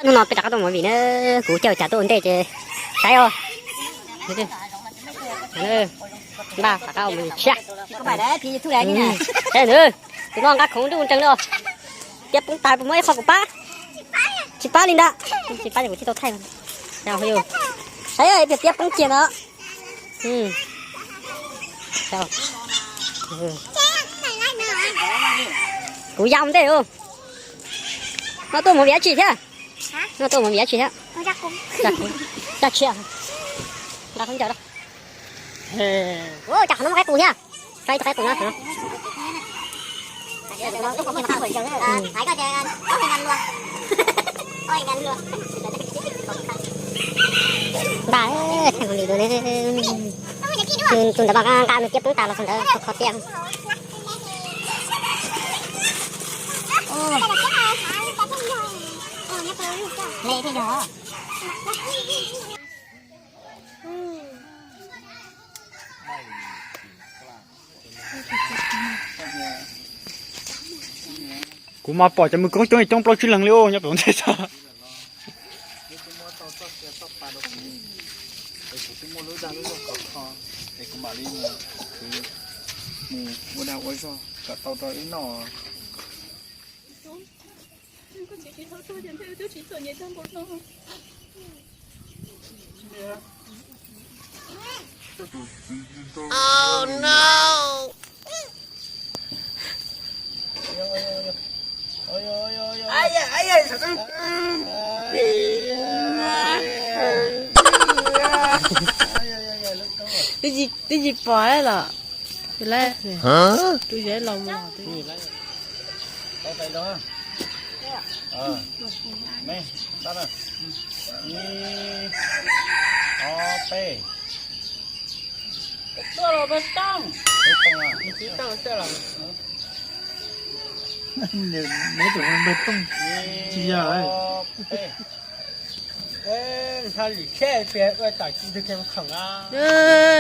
Hnub no peb rov qab tuaj mus vim na, kuv caij cas tuaj ua ntej ces saib os. Npaj rov qab mus tshiab. Tus no nqa khoom nruj nreeg na. Piab poob tas puas muaj ib qho kuv pab? Tsis pab li ntag. Tsis pab ces kuv thiaj tau thaij. Saib, piab poob kiag ntawd. Kuv ya ua ntej. No tuaj mus vim dab tsi thiab? No tuaj mus vim dab tsi thiab? Tsa tshiab. Nqa khaub ncaws da. Cas qhov no muaj qaib qus thiab. Tso ib tug qaib qus no. Npaj, thaij li dua ne. Tus ntawd mas nqa nws piab poob tas los thaum ntawd kho tiaj. Kuv mas pom cov mws koob coob coob plaub tsib leeg li os nyob pem ua ntej tag. Twb tsis pom los, twb yog los mus.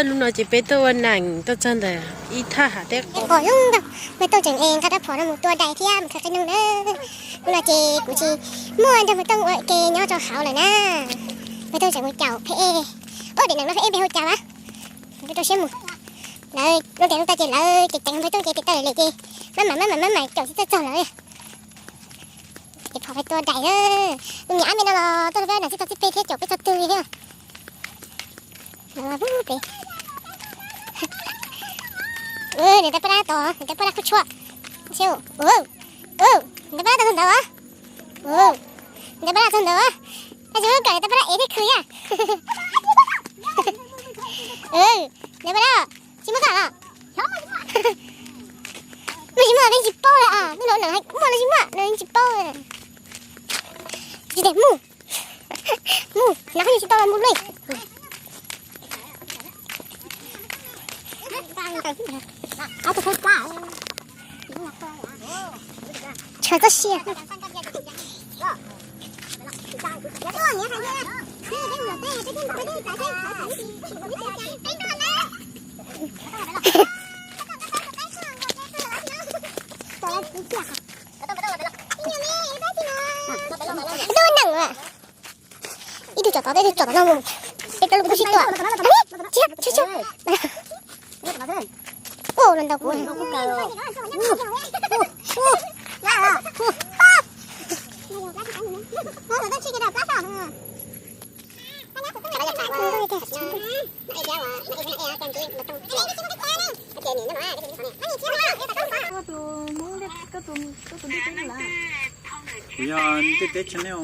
Hnub no ces peb tuaj ua neej tuaj txog ntawm ib thaj hav teb qos. Mus Tooj tseem es nqa rab phom no mus tua dais thiab mus khaws qe noog na. Hnub no ces kuv tsis muaj nrog Mus Tooj ua ke nyob rau hauv lawm na. Mus Tooj tseem mus caum Phev Ej. Ua tim neem no Phev Ej npe hu cas mas? Rau siab mus. Lawv lub tias lub tag ces lawv ces ceev Mus Tooj ces tes taw lem ces maj mam maj mam maj mam caum tsis txawj txog lawm. Ces phom peb tua dais na. Tus niam ab me no los tuaj rau peb neeg txij tau txij peb thiab caum peb txog twg li thiab. Nws tab pab dab tod, nws tab pab dab qhub tshuaj. Nws tab pab dab tod ntawd. Nws tab pab dab tod ntawd. Tab sis lub kawm nws tab pab dab ev thiab khw thiab. Nws pab dab tsis muaj koj los. Muaj tsis muaj peb tsis paub lawm, muaj los tsis muaj, tsis paub. Tsis tau mus, mus nov qhov nyuag tsis tau los mus luj. Tshuav txoj sia. Ib tug neeg, ib tug tsom tod, ib tug tsom tod no mus. Peb rov lub kuv sib tua. Ua los ntau kuv. Kuv yog Ntej Teb Channel.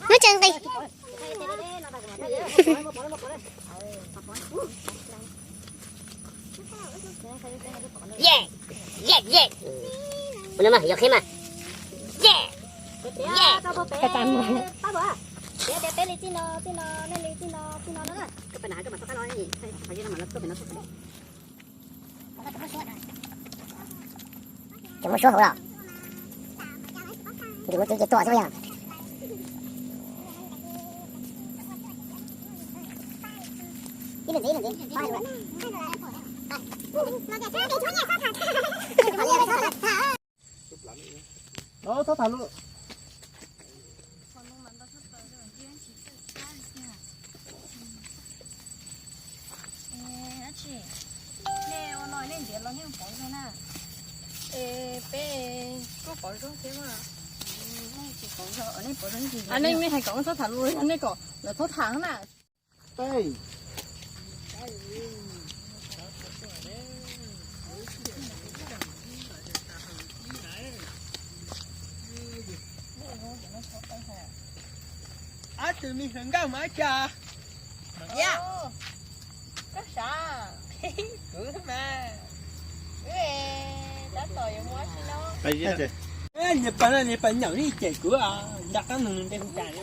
Muab tso nqi. Ye, ye, ye. Ua no mas yog qhib mas. Ye, ye. Peb li txij no, txij no, nej li txij no, txij no na. Tseem muab suab hauv los? Ntim muab tsev tua xwb yog. Ib lwm ntxiv, ib lwm ntxiv. Txhob tham lus. Nej ua no nej ntiav los nej pov zoo na. Es peb kuj pov zoo thiab mas. Nej tsis pov zoo, nej pov zoo. Nej, nej hais kom txhob tham lus, nej kom lawv txhob tham na. Peb. Ob tug me hluas nkauj mas ua cas? Yog, koj sav. Kuv mas. Wb, tab tom yuav mus ua si no. Niag pas, niag pas nyaum ib cem kuv nram qab nus nte hu cas li.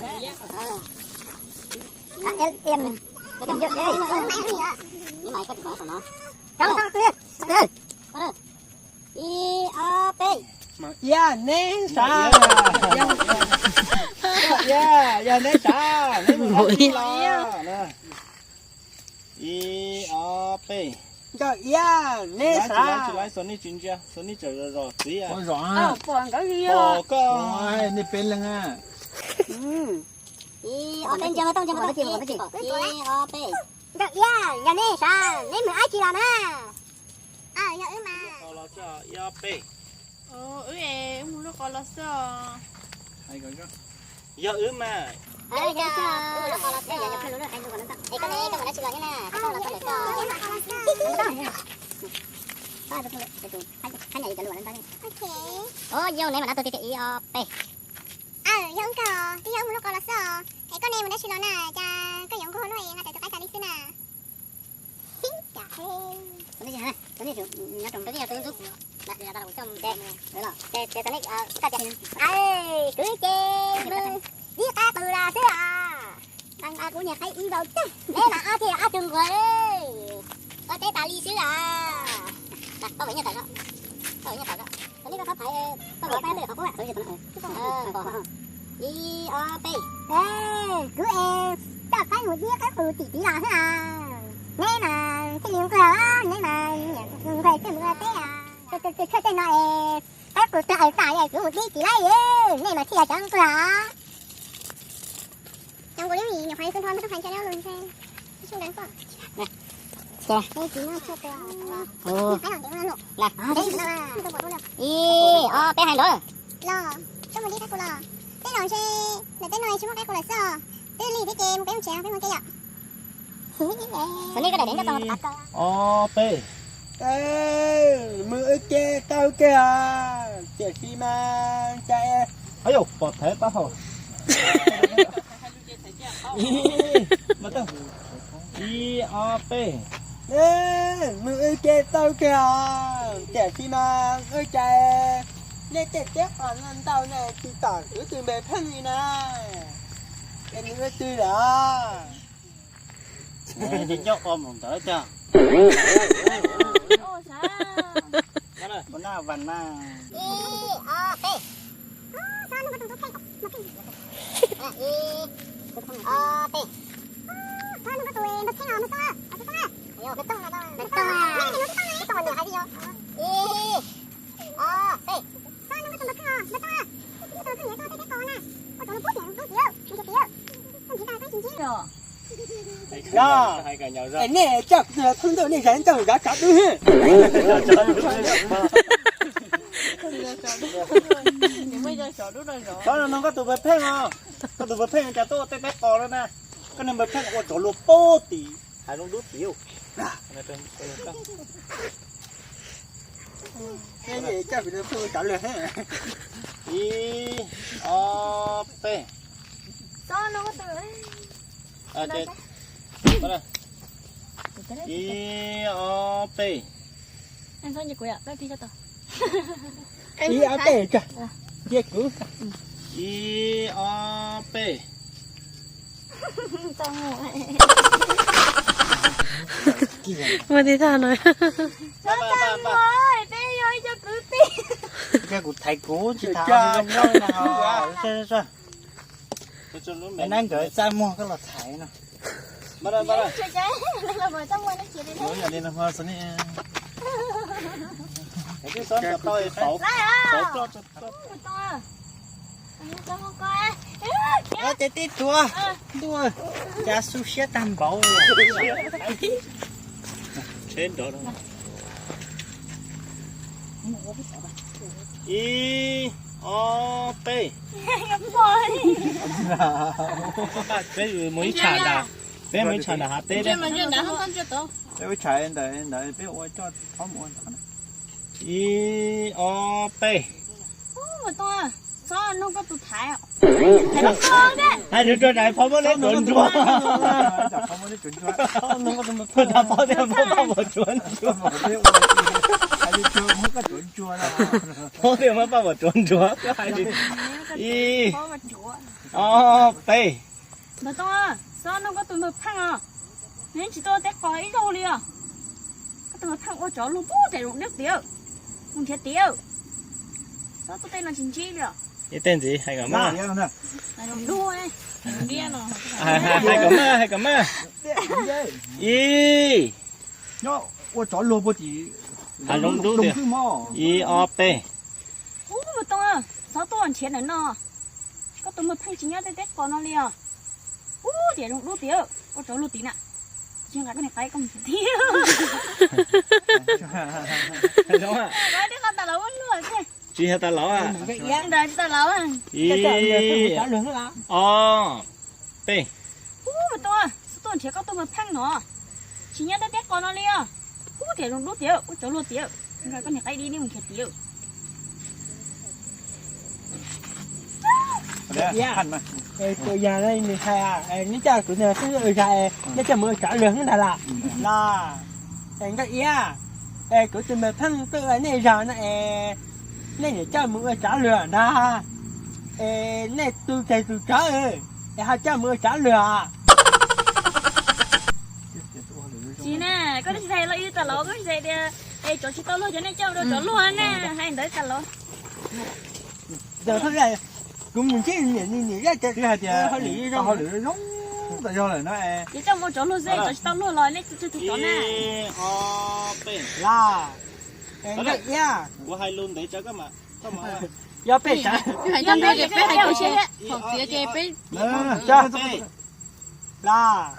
Ib, ob, peb. Yog neb sav. Yog neb sav, neb mus ib los. Ib, ob, peb. Nkauj Iab, neb sav. Tsis laib, tsis laib, Xos Nij tsis ntsia, Xos Nij tseem zom zos txiv. Pom nkawd li os. Pom koj. Nej peb leeg a. Ib, ob, peb, ntsia mas, ntsia mas, ib, ob, peb. Nkauj Iab, yog neb sav, neb mus dab tsi los na? Yog wb mas. Ib, ob, peb. Wb es wb mus lub qos los xwb os. Yog wb mas. Es koj ne, koj mus dab tsi los thiab na? Koj los tau lawm koj. Yog neb mas na, tus tiag tiag, ib, ob, peb. Yog wb kawg, twb yog wb mus lub qos los xwb os. Es koj ne mus dab tsi los na, cas koj yuav nquag luaj es nqa rawv tus qaib tas li xwb na? Tus nej nyob rau ntawm tus ntxub kuv, ces ces tau nej, kwv ces mus ib qab qws los xwb os. Nqa kuv niag qaib ib nkaus tag, neb mas ob tug nquag, ob teb tas li xwb os. Tau nyiaj tawm, tau nyiaj tawm. Tus nej koj thaiv, koj luam pab ntej qhov qub. Ib, ob, peb. Kuv es coj qaib mus ib qab qws tim tid los xwb os. Neb mas thiaj li nquag, neb mas nquag thiaj mus ua teb os. Tus tshuaj tej no es qaib qws tag aws tas es kuv mus dib tsis laib, nej mas thiaj yog cov nquag. Cov nquag li nyuam qhuav xwb, nrog peb tub qhuav ntshe lub lus ntshe sub nrad pom. Ib, ob, peb hais nrov. Los, koj mus dib qaib qws los. Tej zaum ntshe ntawm tej no tsis muaj qaib qws lawm xwb os. Twb lig thiab ces mus peb mus tsev, peb mus ke yom. Ob, peb. Mus ua ke tau ke os, tiam sis mas cas es, aw, pom thaiv taub hau. Ib, ob, peb. Mus ua ke tau ke os, tiam sis mas ua cas nej tej teb qos no ntau ne tsis tom kuv tus npe pheej li na. Es nws ua twg lawm? Nyob qo mus ntawd tiag. Ib, ob, peb. Ib, ob, peb. Ib, ob, peb. Yog, nej coj kuv tus thoob ntuj nej zais ntawm zov tsav dub. Txhob no koj tus npe pheej os, koj tus npe pheej cas tuaj ua tej teb qos no na. Koj niag npe pheej ua tsov luag pub tim hav zoov dub tim. Ib, ob, peb. Ib, ob, peb. Ib, ob, peb, cia kuv. Ib, ob, peb. Ua tib tag no. Peb yog ib co kwv tij. Kuv thaiv kuv tsis thaiv. Nab nkawd txaj muag koj los thaiv no. Ces tib tuav ntuj, cas xu siab tag npaum. Ib, ob, peb. Peb mus ib tsam ntawm, peb mus ib tsam ntawm hav teb. Peb ua ib tsam ntawm, ntawm peb ua coj thaub mus ua ntawd. Ib, ob, peb. Hais rau rau daim phau muab neb tuav ntsuag. Pab pov tuav ntsuag. Pab tias muab pab pov tuav ntsuag. Ib, ob, peb. Npawg Tooj, xob nug koj tus npawg Pheej os, nws tsis tuaj teb qos ib zaug li os. Koj tus npawg Pheej ua tsov luag pub tias zoo dub tiag, mus nrhiav tiag. Xob tuaj tej no tsis ntsib li os. Ib tej ntxiv hais kom maj. Hais kom maj, hais kom maj. Ib, ua tsov luag pub tias zoo dub tiag. Ib, ob, peb. Ub, npawg Tooj, xob tuaj nrhiav ntawm no. Koj tus npawg Pheej tsis nyob tej teb qos no li os. Ub, tias zoo dub tiag, ua tsov luag tiag na. Tsis nqa koj niag qaib koj mus nrhiav tiag. Koj niag qhov tas los ua luag thiab. Tsis yog tas los. Ntawd tsis tas los. Ib, ob, peb. Ub, npawg Tooj, xob tuaj nrhiav koj tus npawg Pheej no. Tsis nyob tej teb qos no li os. Ub, tias zoo dub tiag, ua tsov luag tiag. Nqa koj niag qaib dib neb mus nrhiav tiag. Tus yog nws hais, neb coj kuv tus npawg Pheej tuaj ua zog, neb coj mus ua tsov luag ntag las? Los, nkauj iab, kuv tus npawg Pheej tuaj ua nej zog no es, nej niam coj mus ua tsov luag ntag. Es nej tus tes tus tsov es ho coj mus ua tsov luag. Tsis ne, koj tsis hais los ib tas los koj tsis hais tias es tsov tsis tau luag ces nej coj mus ua tsov luag ne, hais ntawd tas los. Kuv mus ntsib niam niam zaj tias hais tias hauj lwm zoo tas zog lawm no es coj mus ua tsov luag xwb, tsov tsis tau luag los nej tus tsov na. Los, nkauj iab, yog peb sawv, peb hais txog peb ces peb hais txog peb, peb los.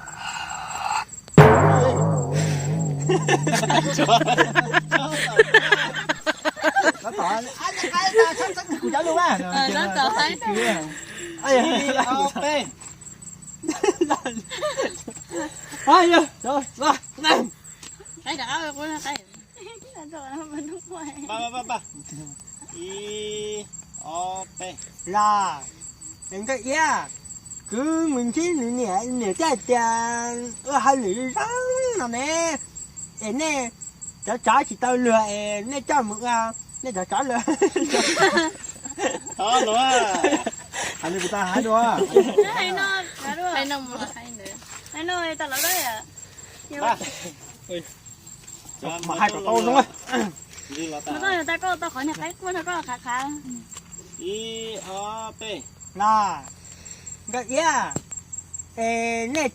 Ib, ob, peb. Los, nkauj iab, kuv mus ntsib nws niam, niam thiaj tias ua hauj lwm zoo no ne, es nej cov tsov tsis tau luag es nej coj mus ua nej cov tsov luag. Hais li kuv tau hais dua. Hais no, tas los. Mas hais kom tau zoo. Mas koj yog tas koj tau qhov niag qaib quaj no koj qhav qhav. Ib, ob, peb. Los, nkauj iab, es nej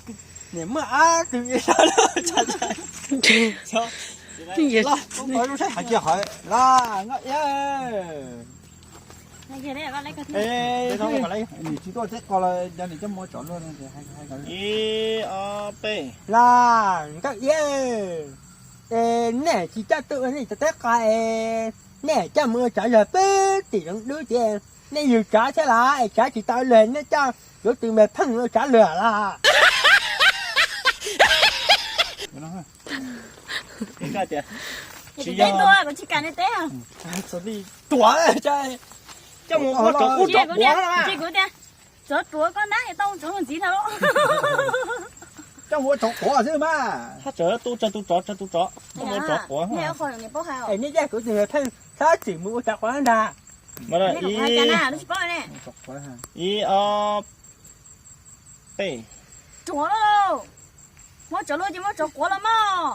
niam muaj ob tug hais tias hais los nkauj iab. Nws tsis tuaj teb qos los cov niam coj mus ua tsov luag. Ib, ob, peb. Los, nkauj iab, es nej tsis coj tuaj ua nej cov teb qos es nej coj mus ua tsov luag pub tim zoov dub ces nej yug tsov thiab los es tsov tsis tau luag nej coj kuv tus npawg Pheej ua tsov luag los. Tsis yog, kuv tsis kam nej teb. Tuam, coj mus ua tsov quav, tsov quav. Txawm tuav koj ntab es tau tsov ntxiv ntag. Coj mus ua tsov quav xwb mas. Hab tsawv tus, tsawv tus tsov, tsawv tus tsov, coj mus ua tsov quav. Es nej coj kuv tus npawg Pheej txhob txwm mus ua tsov quav ntag. Ib, ob, peb. Muab tsov luag ces muab tsov quav los mog.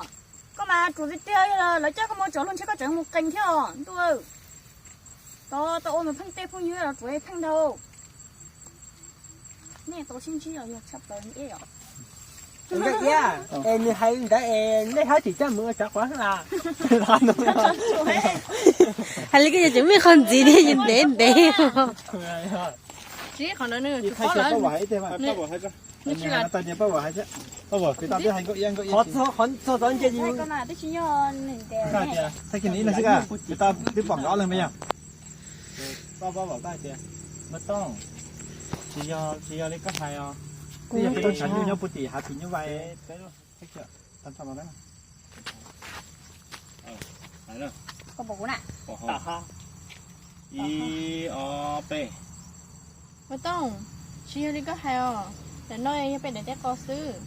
Koj mas ruam tiag tiag, lawv coj koj mus tso luag ntshe koj tseem mus qees thiab os ntuj. Tau tau ua nws pheej tej phooj ywg los ruam pheej ntau. Nej tau sib ntsib los yog tshaj plaws ib yom. Nkaj Iab, es nws hais li ntawd es nej hab tsis coj mus ua tsov quav xwb las? Hais li koj yog tseem muaj qhov ntxiv thiab, yus ntev ntev. Tsis qhov ntawd nws tsis pob lawm. Qhov txog tod ntshe yus, tag kis ib leeg xwb, twb pom nkawd ob leeg me yog. Koj paub, koj hais tias, Muaj Tooj, tsis yog, tsis yog li koj hais os. Twb yog peb lub tshav nyuj nyob puag tim hav phim nyuj vais. Ib, ob, peb. Muaj Tooj, tsis yog li koj hais os. Ntawm no yog peb daim teb qos xwb.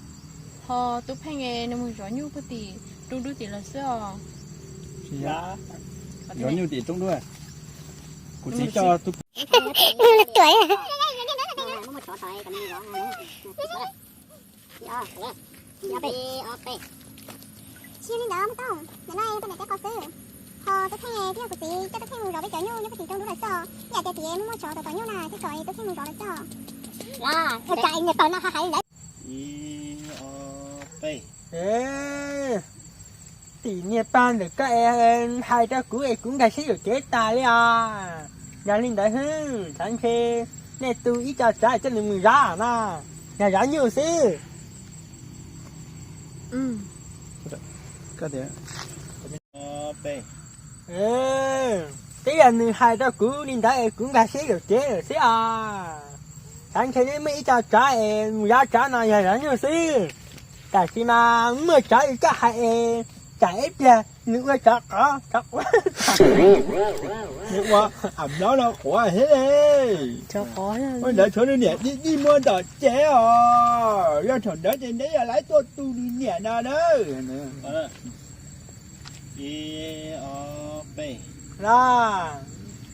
Ho Tub Pheej nws mus zov nyuj puag tim roob dub tim lawm xwb os. Zov nyuj tim roob dub. Kuv txiv coj Tub Pheej. Tsis yog li ntawd Muaj Tooj, ntawm no yog peb daim teb qos xwb. Ho Tub Pheej twb yog kuv txiv coj Tub Pheej mus zov peb cov nyuj nyob puag tim roob dub lawm xwb os. Ib yam tias txiv muaj muaj tsov tom tom nyuj na thiaj kom Tub Pheej mus zov lawm xwb os. Ua cas niag pawg no ho hais li ntawd? Tim niag pawg ntawm koj es hais rau kuv es kuv nkag siab yuam kev tas li os. Yog li ntawd xwb, xav ntshe nej tu ib co tsav coj nws mus zov na, yog zov nyuj xwb. Twb yog nws hais rau kuv li ntawd es kuv nkag siab yuam kev lawm xwb os. Xav ntshe nej muaj ib co tsav es mus zov tsav no yog zov nyuj xwb. Tam sis mas muaj tsav li koj hais es tsam ib pliag nws ua tsov quav, tsov quav. Nws ua am nyob no quav thiab. Ua ntawd tshuav nws niam dig dig muag ntom tsev os. Yog thaum ntawd ces neb yog lawv tuaj tu nws niam no na.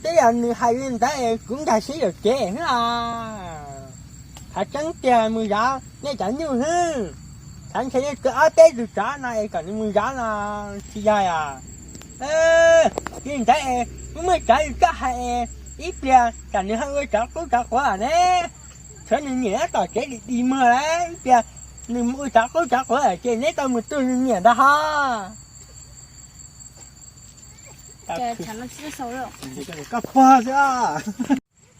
Twb yog nws hais li ntawd es kuv nkag siab yuam kev xwb os. Qhov tseeb tiag mus zov nej cov nyuj xwb. Xav ntshe nej kawg ob peb tug tsav no es kom nws mus zov no tsis yog os. Li ntawd es muaj muaj tsav li koj hais es ib pliag tsam nws ho ua tsov qub tsov quav ne. Tshuav nws niam nyob tom tsev dim dim muag lawm, ib pliag nws mus ua tsov qub tsov quav ces neb tau mus tu nws niam ntag ho. Koj pog xwb.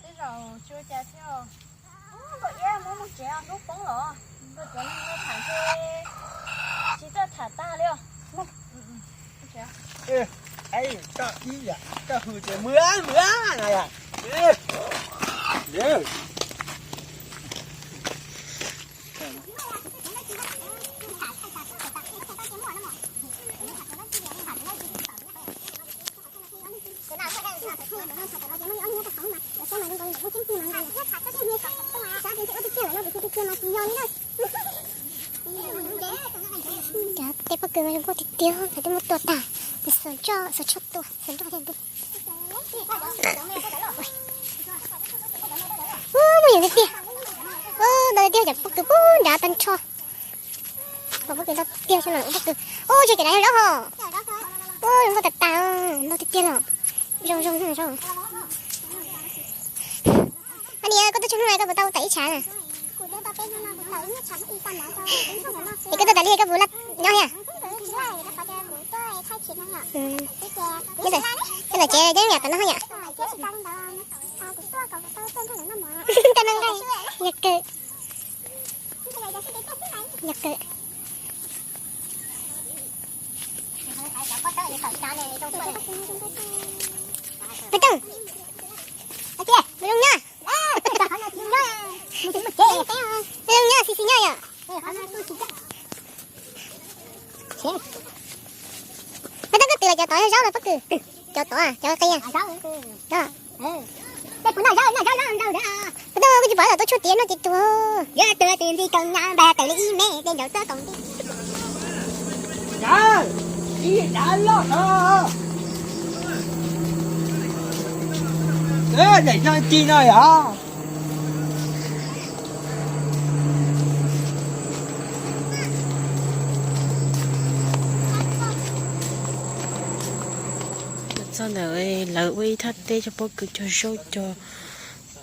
Tej zaum tsis ua cas thiab. Nkauj Iab muab mus tsev, hlub poob los. Nkauj Iab tham ntshe tsis txawj tham tag li os. Koj ib yam koj hws ces mus mus no yom. Cov tej pob kws mas zoo nkauj tiag tiag, cov twb muab tua tag, xav tso, xav tso tua, xav nroj tiag tiag. Ub, muaj yam tiag tiag. Ub, ntau tiag tiag, cov pob kws pub nrad tag nrho. Pob kws ntau tiag xwb no, pob kws. Ub, tsis cov dav yog zaub hos. Ub, zoo nkauj tas tas, ntau tiag tiag los. Zoo zoo zoo. Koj niam, koj tuaj tsawg hnub no koj puas tau tawm ib tshav na? Es koj tuaj tas li koj puas nyob thiab? Nyob tom tsev coj niam tom no yom? Tau noj nqaij, yog kawg. Yog kawg. Peb tooj. Ua tiag, mus zoo nyob. Mus zoo nyob, xis xis nyob yom. Peb tooj, koj twv los cov tod yog zaub los pob kws? Cov tod, cov qia. Peb tooj, kuv tsis paub, tuaj tshuaj tiav no ces tuag. Yog tuag tus nti kaus nyab npag tawm li ib mev tej nraud tuaj kaus nti. Dav, ib dav loj no. Daim zog ci no yom. Txog ntawm lawv ua ib thaj teb cog pob kws cog zaub cog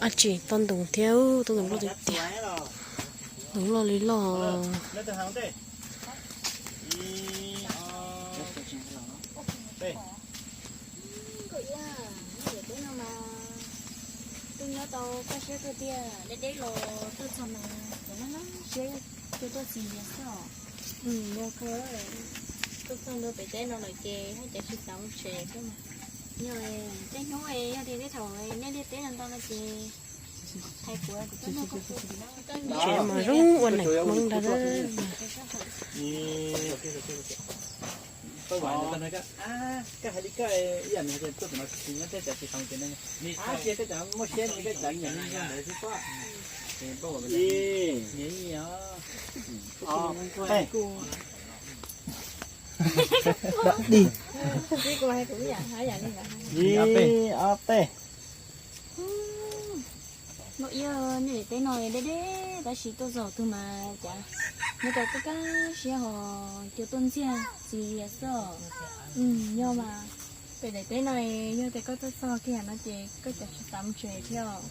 dab tsi, toj ntoo thiab, toj ntoo loj tiag tiag. Ntoo loj li loj. Kuv nyob tau kaj siab kawg tiag, deb deb los tuaj txog mas kuv nab nab siab, tuaj txog txiv Yias xwb os. Yog kawg, tuaj txog ntua pem teb no lawm ces haj tseem tsis xav mus tsev xwb mas. Yog, tej hnub yog tias tej thaum nej liaj teb no ntau no ces hais kuv, kuv tuaj nrog koj pw. Tsev mas zoo ua neeg Hmoob ntag. Koj hais li koj ib yam nws hais tias tuaj pem no tsis nyob thiab cas tsis tau ces nws, cia koj cov muaj siab nyiam koj cov nyiam li yog ntawd xwb pob. Nyiam nyiam os. Dig. Ib ob peb. Nkauj Iab, nej daim teb no deb deb tab sis tuaj txog twg mas cas nyob tau kaj siab ho cua tuaj ntxiag txiv Yias xwb os. Yog mas, pem daim teb no yog tias koj tuaj txog kiag no ces koj cas tsis xav mus tsev thiab os.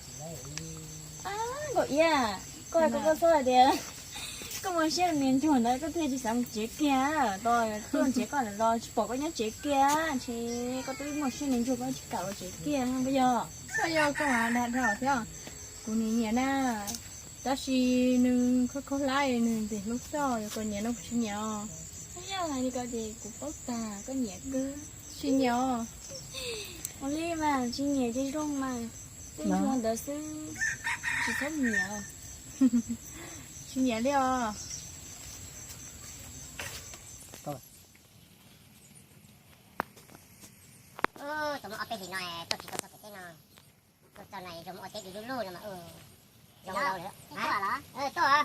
Nkauj Iab, koj hais koj xwb hais tias koj muaj siab niag ncuag ntawd koj thiaj tsis xav mus tsev kiag. Tuaj tsev koj los tsis pom koj nyob tsev kiag, ntshe koj twb muaj siab niag ncuag koj tsis kam los tsev kiag puas yog? Koj yog koj mas dag dhau thiab. Kuv nyiam nyiam na, tab sis nws khaub khaub hlab nws ntes hlub xwb, yog koj nyiam no kuv tsis nyiam os. Yog hais li ko ces kuv paub tag koj nyiam kawg. Tsis nyiam os. Ua li mas tsis nyiam ces zoo mas, twb ncuag ntawd xwb, tsis txhob nyiam. Tsis nyiam li os. Tus muaj ob peb hlis no tuaj tsis tau txog pem teb no, tuaj txog no zoo ua teb di lub lub no mas. Tuaj los? Tuaj.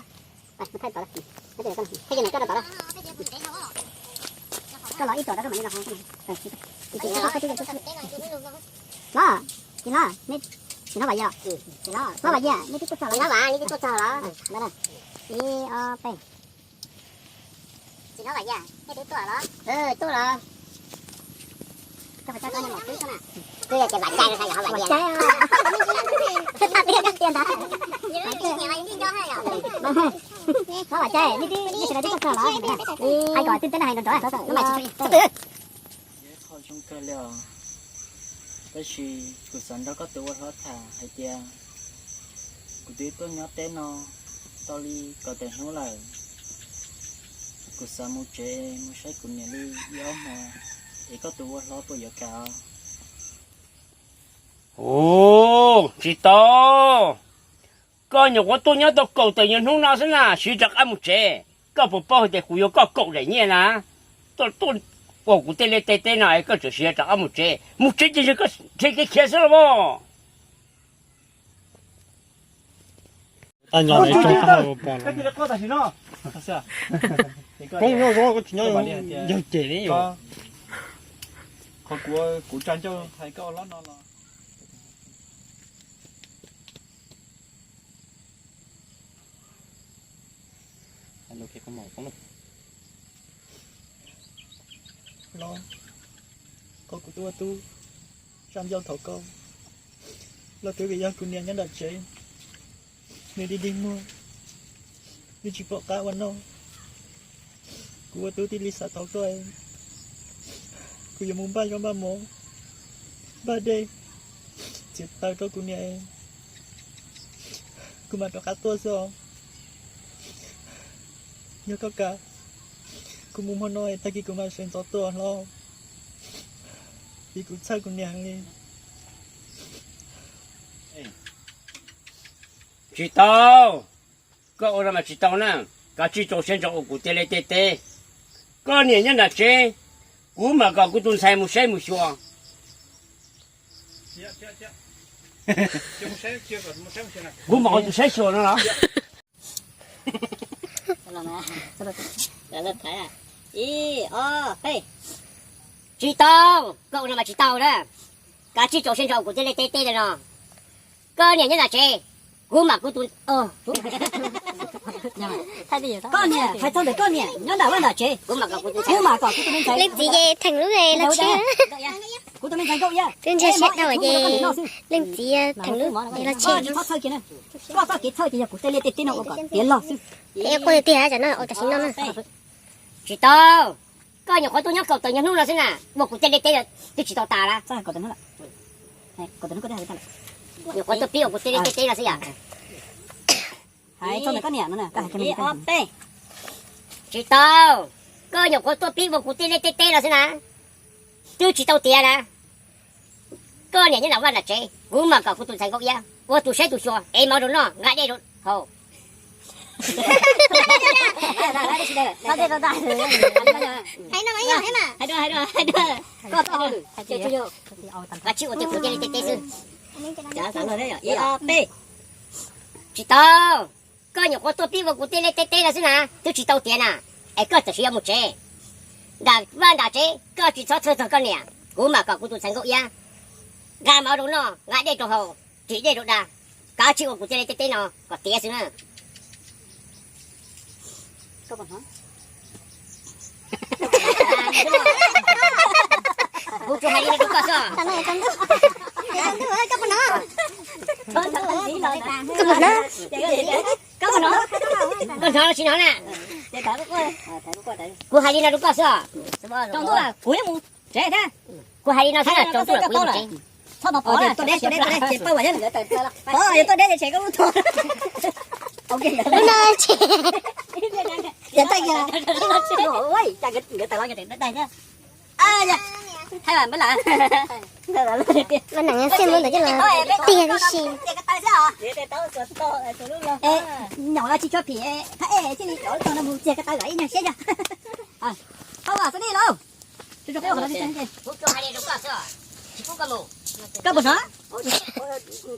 Koj los ib tuam rau koj mam li los. Los, tsis los, tsis los, tsis hnov Vam Yias, tsis hnov Vam Yias, nej twb tuaj txog los? Ib ob peb. Tsis hnov Vam Yias, nej twb tuaj los? Tuaj los. Koj puas tau koj niag maum twb xwb na? Twb yog tias Vam Cai no, Vam Yias. Vam Cai, nej twb, nej sawv daws twb tuaj txog los? Hais kom twb teb no hais nrov nrov. Qhov zoo kawg li os, tab sis kuv xav nrog koj tus ua hlob tham hais tias kuv twb tuaj nyob teb no tau li kaum tawm hnub lawm, kuv xav mus tsev mus saib kuv niam li ib ob hmo, es koj tus ua hlob puas yuav kam? Ua, tsis tau. Koj nyuam qhuav tuaj nyob tau kaum tawm nyuag hnub no xwb na, siv rov qab mus tsev. Koj puas paub hais tias kuv yuav koj kaum daim nyiaj na? Tuaj, tuaj ua kuv tej liaj tej teb no es koj tseem siv rov qab mus tsev. Mus tsev ces yog koj nrhiav kev khiav xwb los mas. Poob nyob zoo koj tsis nyob yawg cem li. Qhov kuv, kuv tsa ncauj hais koj ua hlob no los. Los, koj kuv tuaj tub, tsa ncauj thov koj los twb vim yog kuv niam nyob nram tsev, nws dig dig muag, nws tsis pom qab ua noj. Kuv ua tub thiaj li xav thov koj, kuv yuav mus npaj zaub npaj mov, npaj dej, txiav taws rau kuv niam, kuv mam rov qab tuaj xwb os. Yog koj kam, kuv mus hmo no tag kis kuv mam sawv ntxov tuaj hlob, vim kuv txhawj kuv niam li. Tsis tau, koj ua no mas tsis tau na. Kav tsij rau siab ntso ua kuv tej liaj tej teb. Koj niam nyob nram tsev, kuv mam kom kuv tus ntxhais mus saib mus xyuas. Kuv mam ua tus saib xyuas no los? Ib, ob, peb. Tsis tau, koj ua no mas tsis tau na. Kav tsij rau siab ntso ua kuv tej liaj tej teb no. Koj niam nyob nram tsev, kuv mam kom kuv tus, koj niam, hais txog ntawm koj niam nyob nram vaj nram tsev, kuv mam kom kuv tus ntxhais. Leej txiv ces theem lub los tsis Twb ntshai sab dhau ces leej txiv theem lub es los tshem. Koj txoj kev txhawj ces yog kuv tej liaj tej teb no ua kom tiav log xwb. Es quaj tiag tiag tsam no ua tam sim no na. Tsis tau, koj nyuam qhuav tuaj nyob kaum tawm nyuag hnub no xwb na, ua kuv tej liaj teb twb tsis tau tas na. Nyuam qhuav tuaj pib ua kuv tej liaj tej teb no xwb yom. Tsis tau, koj nyuam qhuav tuaj pib ua kuv tej liaj tej teb no xwb na, twb tsis tau tiav na. Koj niam nyob nram vaj nram tsev, kuv mam kom kuv tus ntxhais Nkauj Iab ua tus saib tus xyuas, ev mov rau noj, nqa dej rau haus. Koj tsis ua tej kuv tej liaj tej teb xwb. Tsis tau, koj nyuam qhuav tuaj pib ua kuv tej liaj tej teb no xwb na, twb tsis tau tiav na, es koj tam sim yuav mus tsev. Nram vaj nram tsev koj tsis txhob txhawj txog koj niam, kuv mam kom kuv tus ntxhais Nkauj Iab nqa mov rau noj, nqa dej rau haus, ris dej rau da, kav tsij ua kuv tej liaj tej teb no kom tiav xwb na. Kuv tsuas hais li no rau koj xwb. Koj hnov los tsis hnov na? Kuv hais li no rau koj xwb. Kuv hais li no xwb, tsaus ntuj lawm kuv yuav mus tsev. Tuaj deb, tuaj deb, tuaj deb, ces pab vas, tuaj deb ces koj lub tho. Lub no ces Mas neem xwb muab ntawd coj los tiag tib si. Nyom los tsis tshua phim, thab ej thiaj li cov tog no mus txiag ko taw ib nyuag siab yog. Tau xwb li lauj. Koj puas hnov?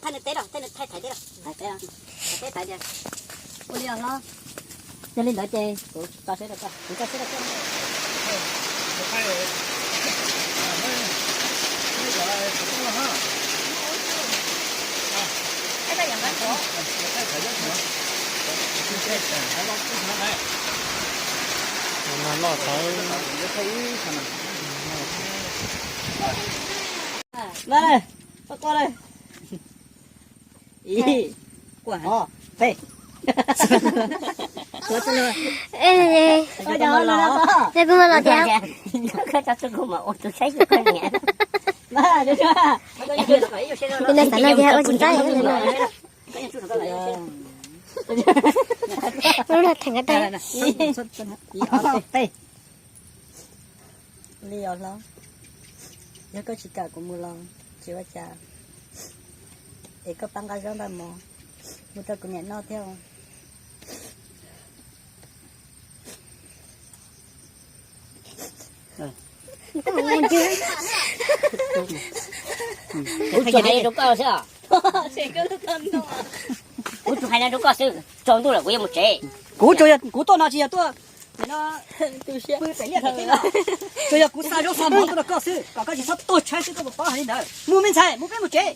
Thaij teb, thaij teb, ua li os hlob. Yog li ntawd ces kuv tso siab rau koj, kuv tso siab rau koj. Loj tawv. Kuv mas los tias, kuv no xav no tias ua tsis txaus. Lub no theem ko taw. Li os hlob, yog koj tsis kam kuv mus los tsis ua cas, es koj pab nqa zaub nqa mov mus rau kuv niam noj thiab. Kuv tsuas hais li rau koj xwb. Kuv tsuas hais li rau koj xwb, tsaus ntuj lawm kuv yuav mus tsev. Kuv tsuas yog kuv tuaj no tsis yog tuaj pw pem liaj pem teb no, tsuas yog kuv xa zaub xa mov tuaj rau koj xwb, kom koj tsis txhob tuaj tshaib xwb, koj puas paub hais li ntawd? Mus me ntxhais, mus peb mus tsev.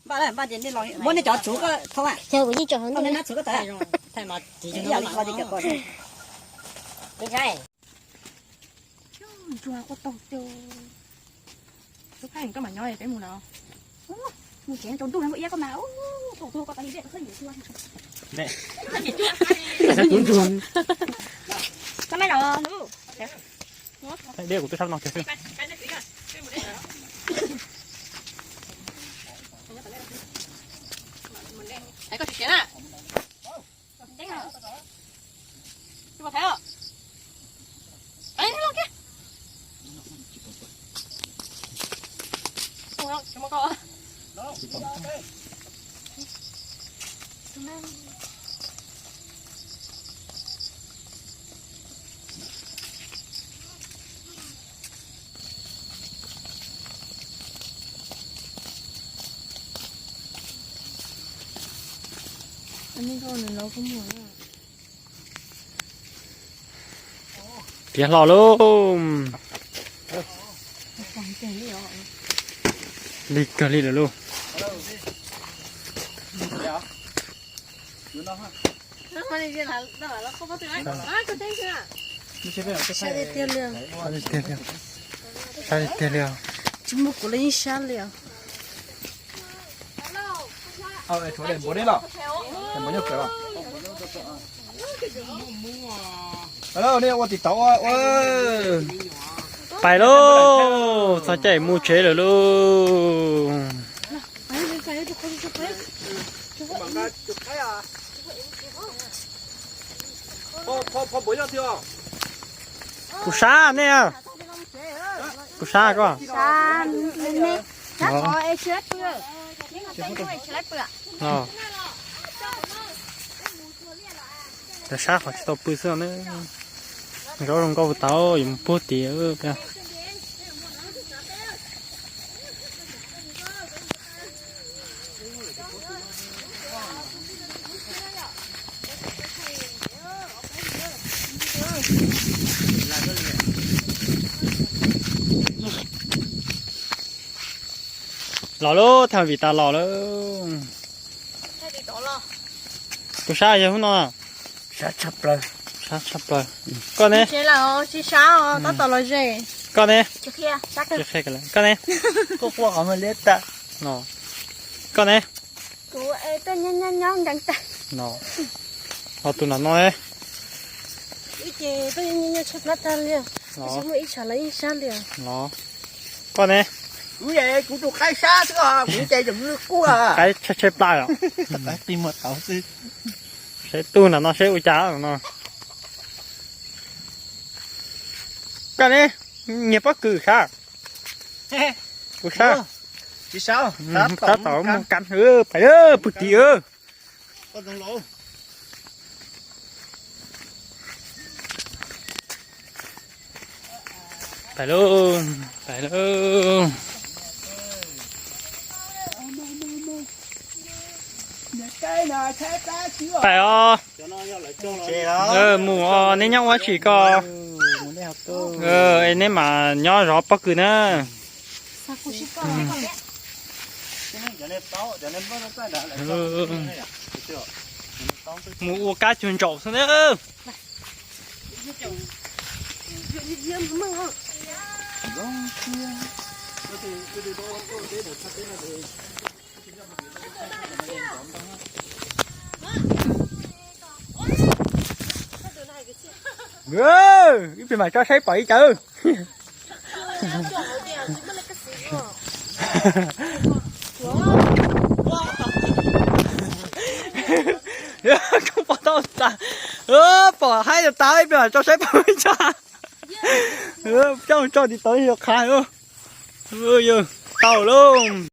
Npaj, npaj ces nej los muab nej cov txhuv koj thau, koj nab txhuv koj tawm. Ntsuag quaj taug, koj mam nyob peb mus no. Mus tsev tsaus ntuj no, iab koj mas tau tuag koj tas li dej koj xwb. Koj maj los. Dej kuv twb sab no kiag xwb. Koj tsis siav na. Tiav hlo lauj. Lig kawg li lawm lauj. Tiag li os. Tsis muaj kuv los yeej sab li os. Pais lauj, txog caij mus tsev lawm lauj. Kuv sab nej, kuv sab koj. Sab qhov tsis tau pw xwb ne. Zaub zoo nkauj tau yuav mus puag tid. Los lub thaj vim tas los lawm. Tus sab yog hnub no. Sab tshaj plaws. Sab tshaj plaws. Koj ne? Koj ne? Koj ne? Koj ne? Ho tus nram no ne? Koj ne? Kuv tus qaib sab xwb, kuv ces tseem quaj. Qaib tshaib tshaib plab os. Saib tus nram no seb ua cas no. Koj ne? Nyiag pob kws sab. Kuv sab. Tab tom mus kab, pais pw tid. Pais lauj, pais lauj. Pais os. Mus os, neb nyob ua tsi ko? Neb mas nyob zov pob kws na. Mus ua kab cuag ntsaum xwb na. Ib pliag mam tso saib pom li cas. Koj pom tau tas, pom haib tas, ib pliag mam tso saib pom li cas. Coj mus tso tiv tauv yog qhav. Yog tau lauj.